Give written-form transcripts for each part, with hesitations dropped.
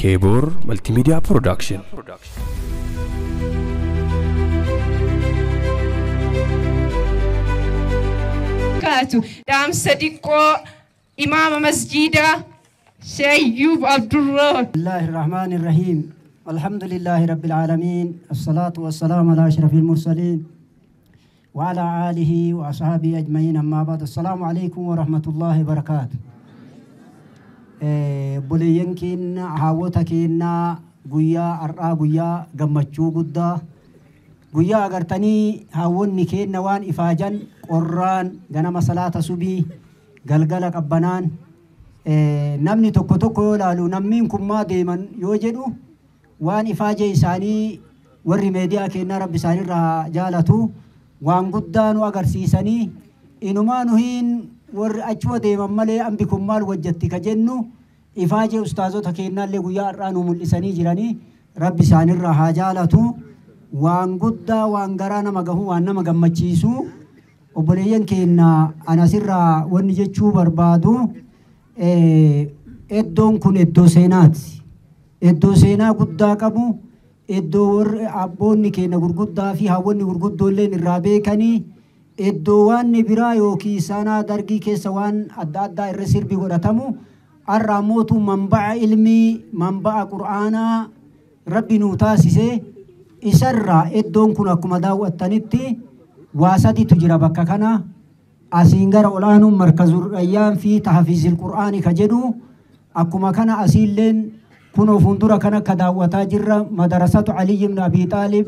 Kebor Multimedia Production. Dhaamsa xiqqoo imaama masjiidaa Sheeyyuub Abdurrah. الله الرحمن الرحيم الحمد لله رب العالمين الصلاة والسلام على أشرف المرسلين وعلى آله وأصحابه أجمعين أما بعد السلام عليكم ورحمة الله وبركاته. Obboleeyyan keenya, haawwota keenya, guyyaa har'aa guyyaa gammachuu guddaa, guyyaa agartanii haawwonni keenya waan ifaajan qorraan ganama salaata subii galgala qabbanaan, namni tokko tokko yoo ilaalu namniin kun maa deeman yoo jedhu waan ifaajee isaanii warri meediyaa keenyaa rabbi isaanirraa jaalatu waan guddaa nu agarsiisanii inumaa nuhiin warri achuma deeman malee ambi kun maal wajjatti ka jennu ifaajee ustaazota keenyaallee guyyaa har'aa nu mul'isanii jiranii rabbi isaanirraa haa jaalatu. Waan guddaa waan garaa nama gahu waan nama gammachiisu obboleeyyan keenya anasirraa wanni jechuu barbaadu iddoon kun iddoo seenaati. Iddoo seenaa guddaa qabu, iddoo warri abboonni keenya gurguddaa fi haawwonni gurguddoolleen irraa beekanii, iddoo waan biraa yookiin sanaa dargii keessa waan adda addaa irra sirbi godhatamu har'a mootu manba'a ilmii manba'a qur'aanaa rabbi nuu taasise. Isarraa iddoon kun akkuma daawwattanitti waa sadiitu jira bakka kana. Asiin gara olaanuun markazul rayyaan fi tahfiizil qur'aanii ka jedhu akkuma kana asiilleen kunoo fuuldura kana akka daawwataa jirra madarasatu Aliyyi ibn Abi Xaalib.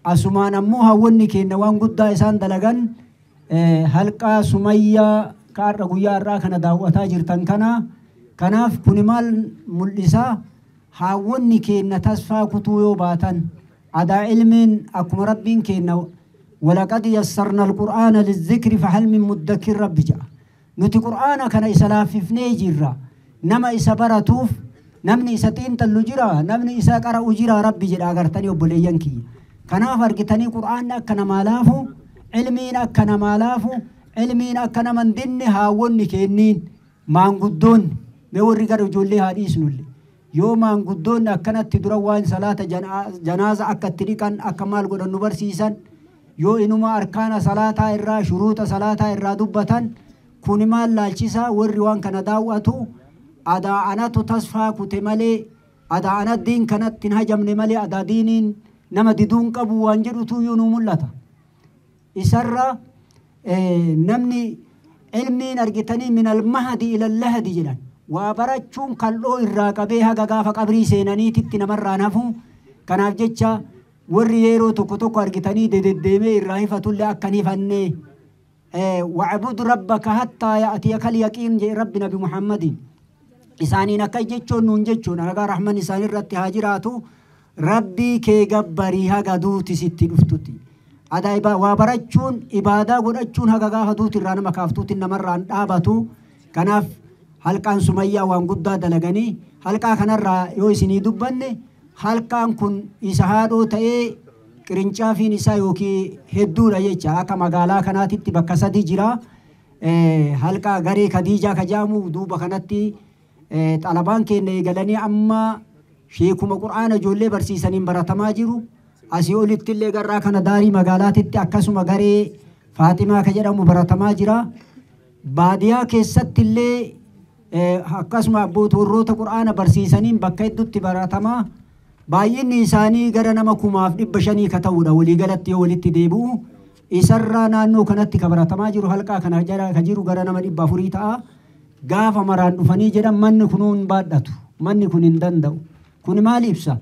Asumaan ammoo hawwanni keenya waan guddaa isaan dalagan halqaa Sumayyaa ka har'a guyyaa har'aa kana daawwataa jirtan kana. Kanaaf kuni maal mul'isa? Hawwanni keenya tasfaa kutuu yoo baatan adaa ilmiin akkuma rabbiin keenya walaqad yassarna alqur'aana lizzikri fahal min muddakir rabbi jedha. Nuti qur'aana kana isa laaffifnee jirra. Nama isa baratuuf namni isa xiinxallu jira, namni isa qara'u jira rabbi jedha agartanii obboleeyyan kiyya. Kanaaf argitanii qur'aanni akka namaa laafu, ilmiin akka namaa laafu, ilmiin akka nama hin dinne haawwonni kenniin maanguddoonni mee warri gara ijoollee haa dhiisnullee. Yoo maanguddoonni akkanatti dura waan salaata janaaza akka itti dhiqan akka maal godhan nu barsiisan, yoo inuma arkaana salaataa irraa shuruuxa salaataa irraa dubbatan kuni maal laalchisaa? Warri waan kana daawwatu adaa anatu tasfaa kute malee adaa ana diin kanatti hin hajamne malee adaa diiniin nama diduun qabu waan jedhutu iyyuu nu mul'ata. Isarra namni ilmiin argitanii min almahdi ila lahdi jedhan waa barachuun kal'oo irraa qabee haga gaafa qabrii seenaniititti namarraan hafu. Kanaaf jecha warri yeroo tokko tokko argitanii dededdeemee irraa hifatullee akka hin hifanne wa'bud rabbaka hattaa ya'tiyaka al-yaqiin jedhe rabbi nabi Muhammadiin. Isaaniin akka jechuun nuun jechuun nagaa rahman isaanirratti haa jiraatu rabbii kee gabbarii haga duuti sitti dhuftutti. Adaa waa barachuun ibaadaa godhachuun haga gaafa duuti irraa nama kaaftuutti namarraan dhaabatu. Kanaaf halqaan Sumayyaa waan guddaa dalaganii halqaa kanarraa yoo isinii dubbanne halqaan kun isa haadhoo ta'ee qirincaafiin isaa yookiin hedduudha jecha akka magaalaa kanaatitti bakka sadi jira. Halqaa garee Kadiijaa kajaamu duuba kanatti xalabaan keenya eegalanii amma sheekuma qur'aana ijoollee barsiisaniin baratamaa jiru. Asii olitti illee garraa kana daarii magaalaatitti akkasuma garee Faatimaa ka jedhamu baratamaa jira. Baadiyaa keessatti illee akkasuma abboota warroota qur'aana barsiisaniin bakka hedduutti baratamaa. Baay'inni isaanii gara nama 1500 ka ta'udha waliigalatti yoo walitti deebi'u. Isarraa naannoo kanatti ka baratamaa jiru halqaa kana jala ka jiru gara nama 400 ta'a. Gaafa maraan dhufanii jedhan manni kunuun baadhatu, manni kun hin danda'u. Kun maal ibsa?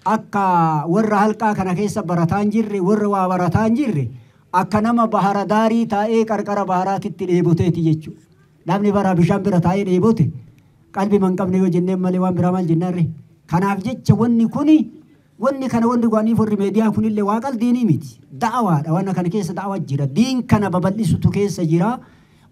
Akka warra halqaa kana keessa barataa hin jirre, warra waa barataa hin jirre akka nama bahara daarii taa'ee qarqara baharaatitti dheeboteeti jechuudha. Namni bara bishaan bira taa'ee dheebote qalbii man qabne yoo jenneen malee waan biraa maal jennaarre? Kanaaf jecha wanni kuni wanni kana wanni go'aniif warri meediyaa kunillee waa qaldiinii miti. Da'awaadha. Waan kana keessa da'awaa jira. Diin kana babal'isutu keessa jira.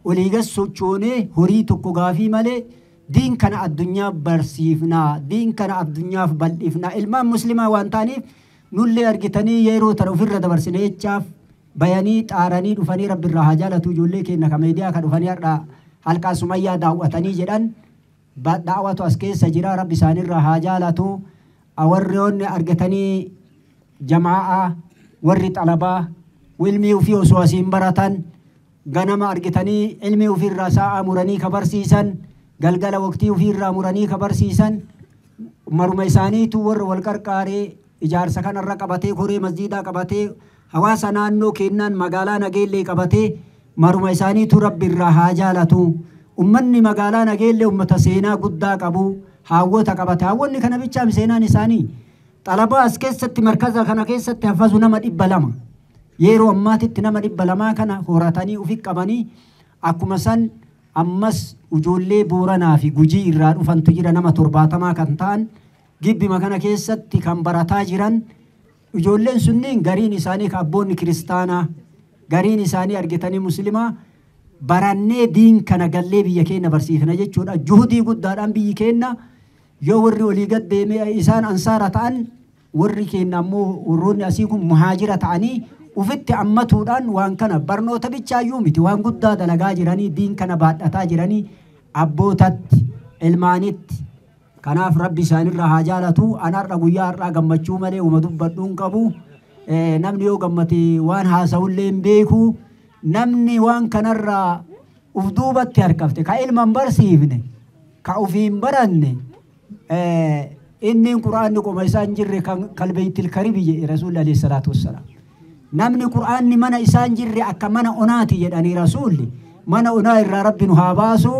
Oliigas sochoonee horii tokko gaafii malee diin kana addunyaa barsiifnaa, diin kana addunyaaf bal'ifnaa. Ilmaan muslimaa waan ta'aniif nullee argitanii yeroo tana ofirra dabarsine jechaaf bayanii xaaranii dhufanii rabbi irraa haa jaalatu ijoollee keenya ka meediyaa ka dhufanii har'a halqaa Sumayyaa daawwatanii jedhan Da'watu as keessa jira. Rabbi isaanirraa haa jaalatu. Warroonni argatanii jamaa'a warri xalabaa ilmii ofii osoo asiin baratan ganama argatanii ilmii ofiirraa sa'a muranii ka barsiisan galgala waqtii ofiirraa muranii ka barsiisan maruma isaaniitu warra wal qarqaaree ijaarsa kanarra qabatee koree masjiidaa qabatee hawaasa naannoo kennaan magaalaa Nageellee qabatee maruma isaaniitu Rabbi irraa haa jaalatu. Ummanni magaalaa Nageellee ummata seenaa guddaa qabu haawwota qabate. Haawwonni kana bichaam seenaan isaanii xalabaa as keessatti markaza kana keessatti hafazu nama 200 yeroo ammaatitti nama 200 kana horatanii ufi qabanii akkuma san ammas ijoollee Booranaa fi Gujii irraa dhufantu jira nama 70 kan ta'an gibbima kana keessatti kan barataa jiran. Ijoolleen sunniin gariin isaanii ka abboonni kiristaanaa gariin isaanii argatanii muslimaa barannee diin kana gallee biyya keenya barsiifna jechuudha. Juhudii guddaadhaan biyyi keenya yoo warri olii gad deemee isaan ansaara ta'an warri keenya ammoo warroonni asii kun muhaajira ta'anii ufitti ammatuudhaan waan kana barnoota bichaayyuu miti waan guddaa dalagaa jiranii diin kana baadhataa jiranii abbootatti ilmaanitti. Kanaaf Rabbi isaanirraa haa jaalatu. Anarra guyyaa har'aa gammachuu malee uma dubbadhuun qabu. Namni yoo gammate waan haasa'ullee hin beeku. Namni waan kanarraa uf duubatti harkafte ka ilma hin barsiifne ka ufii hin baranne inni quraanni qoma isaa hin jirre kalbeeytil karibi jedhe Rasuulli alayhi salaatu wassalaam. Namni quraanni mana isaa hin jirre akka mana onaati jedhanii Rasuulli. Mana onaa irraa Rabbi nu haa baasu.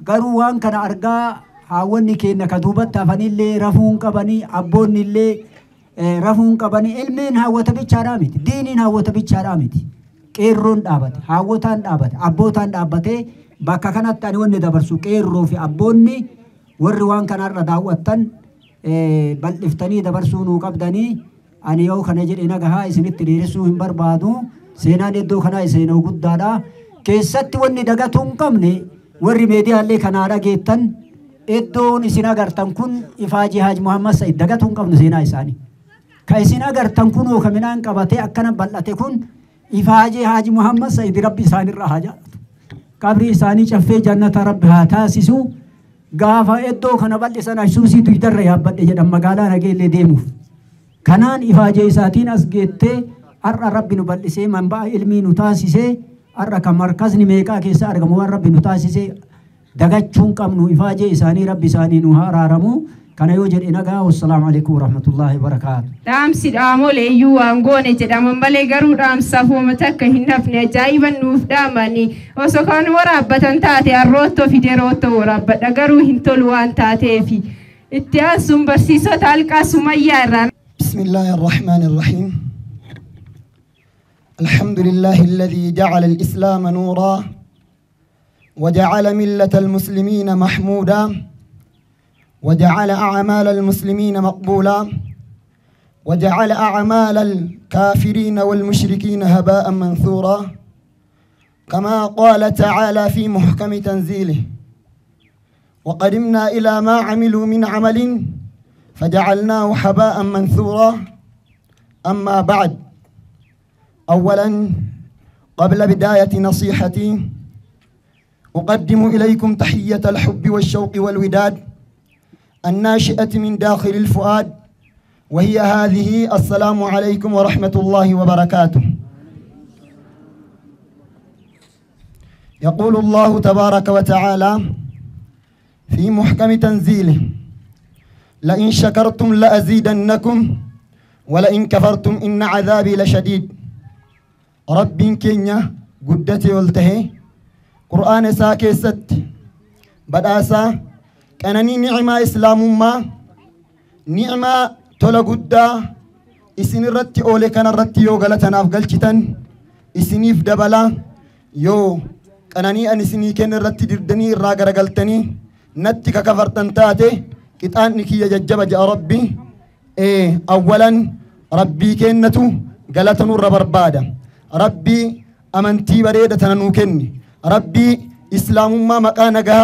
Garuu waan kana argaa haawwanni keenya ka duubatti hafanillee rafuun qabanii abboonni illee rafuun qabanii ilmiin haawwata bichaadhaa miti diiniin haawwata bichaadhaa miti. Qeerroon dhaabate haawwotaan dhaabate abbootaan dhaabbatee bakka kanatti ani wanni dabarsu qeerroo fi abboonni warri waan kanarra daawwattan bal'iftanii dabarsuu nuu qabdanii. Ani yoo kana jedhe nagahaa isinitti dheeressuu hin barbaadu. Seenaan iddoo kanaa seenoo guddaadha. Keessatti wanni dagatuu hin qabne warri meediyaallee kanaa dhageettan iddoon isin agartan kun Ifaajii Haaj Muhammad Sa'id dagatuu hin qabnu seenaa isaanii. Ka isin agartan kun ka midhaan qabatee akkana bal'ate kun Ifaajii Haaj Muhammad Sa'id Rabbi isaanirraa haa jaalatu. Qabrii isaanii caffee jannata Rabbi haa taasisu. Gaafa iddoo kana bal'isan Isuusii dugdarra yaabbadhe jedhan magaalaa Nageellee deemuuf. Kanaan ifaajee isaatiin as geettee har'a Rabbi nu bal'isee manba'a ilmii nu taasisee har'a kan markazni meeqaa keessa argamu waan Rabbi nu taasisee dagachuun qabnu ifaajee isaanii Rabbi isaanii nu haa araaramu. Kana yoo jedhe nagaa. Wassalaamu alaikum warahmatullaahi wabarakaatu. Dhaamsi dhaamolee iyyuu waan goone jedhaman malee garuu dhaamsaaf uummata akka hin hafne ajaa'iban nuuf dhaamanii osoo kan waraabbatan taate arroottoo fidee roottoo waraabbadha garuu hin tolu waan taateefi. Itti aansuun barsiisota Alqaa Sumayyaa irraa. بسم الله الرحمن الرحيم. الحمد لله الذي جعل الإسلام نورا وجعل ملة المسلمين محمودا وجعل أعمال المسلمين مقبولا وجعل أعمال الكافرين والمشركين هباء منثورا كما قال تعالى في محكم تنزيله وقدمنا إلى ما عملوا من عمل فجعلناه هباء منثورا. أما بعد، أولا قبل بداية نصيحتي أقدم إليكم تحية الحب والشوق والوداد الناشئة من داخل الفؤاد، وهي هذه: السلام عليكم ورحمة الله وبركاته. يقول الله تبارك وتعالى في محكم تنزيله: لئن شكرتم لأزيدنكم ولئن كفرتم إن عذابي لشديد. رب كينيا قدتي والتهي قرآن ساكي ست بداسا كانني نعمة إسلام ما نعمة تولا قدا إسن الرتي أولي كان الرتي يو غلطنا أفقلتن إسنيف دبلا يو كانني أن إسني كان الرتي دردني راقر قلتني نتك كفرتن تاتي كتان كي يجب جاء ربي. إيه أولا ربي كنتو غلطنو ربربادا ربي أمنتي بريدة نوكني ربي إسلام ما مكانها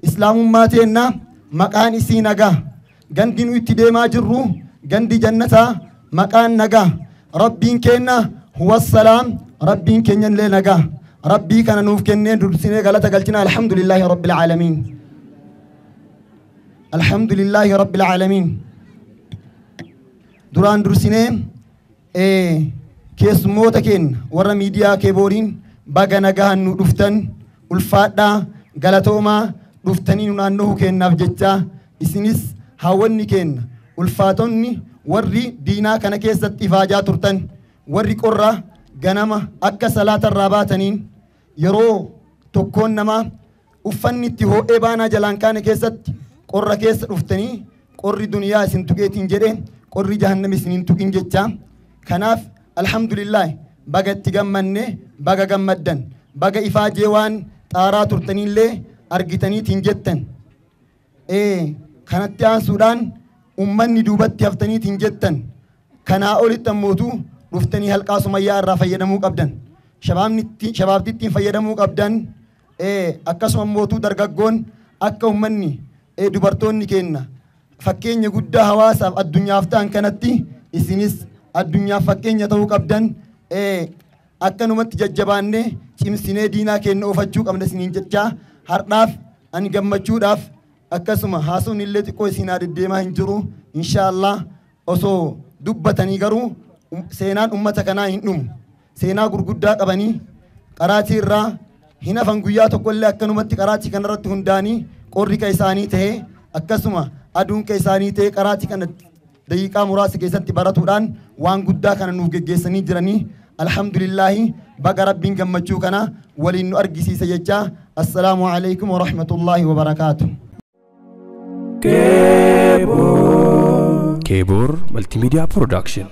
إسلام ما تينا مكان إسي نجا غندي نوتي ما جرو غندي جنتا مكان نجا ربي كنا هو السلام ربي كنا لنجا ربي كان نوف كنا درسنا غلطة غلطنا. الحمد لله رب العالمين. الحمد لله رب العالمين. Duraan dursinee keessummoota keenya warra miidiyaa Keebooriin baga nagahan nu dhuftan, ulfaadhaa, galatoomaa dhuftanii nu naannoo keenyaaf jecha. Isinis hawwanni keenya ulfaatonni warri diinaa kana keessatti ifaajaa turtan, warri qorra ganama akka salaatarraa baataniin yeroo tokkoon namaa uffanni itti ho'ee baanaa jalaan kaane keessatti qorra keessa dhuftanii, qorri duniyaa isin tuqeetiin jedhe, qorri jahannam isin hin tuqin jecha. Kanaaf alhamdulillah, baga itti gammanne, baga gammaddan, baga ifaajee waan xaaraa turtaniillee argitaniitiin jettan. Kanatti aansuudhaan ummanni duubatti haftaniitiin jettan kanaa olitti ammootu dhuftanii halqaa Sumayyaa irraa fayyadamuu qabdan, shabaabtittiin fayyadamuu qabdan. Akkasuma ammootu dargaggoon akka ummanni dubartoonni kenna fakkeenya guddaa hawaasaaf addunyaaf ta'an kanatti isinis addunyaaf fakkeenya ta'uu qabdan. Akkanumatti jajjabaannee cimsinee diinaa keenya oofachuu qabna isiniin jechaa, har'aaf ani gammachuudhaaf akkasuma haasawni illee xiqqoo isin haa deddeemaa hin jiru. Inshaallah osoo dubbatanii garuu seenaan ummata kanaa hin dhumu. Seenaa gurguddaa qabanii qaraatii irraa hin hafan guyyaa tokkollee. Akkanumatti qaraatii kanarratti hundaanii qorri ka isaanii ta'ee, akkasuma aduun ka isaanii ta'ee, qaraatii kana daqiiqaa muraasa keessatti baratuudhaan waan guddaa kana nuuf geggeessanii jiranii. Alhamdulillaahi, baga Rabbiin gammachuu kana waliin nu argisiise jecha. Assalaamu alaikum warahmatullaahi wabarakaatu. Keebor Multimedia Production.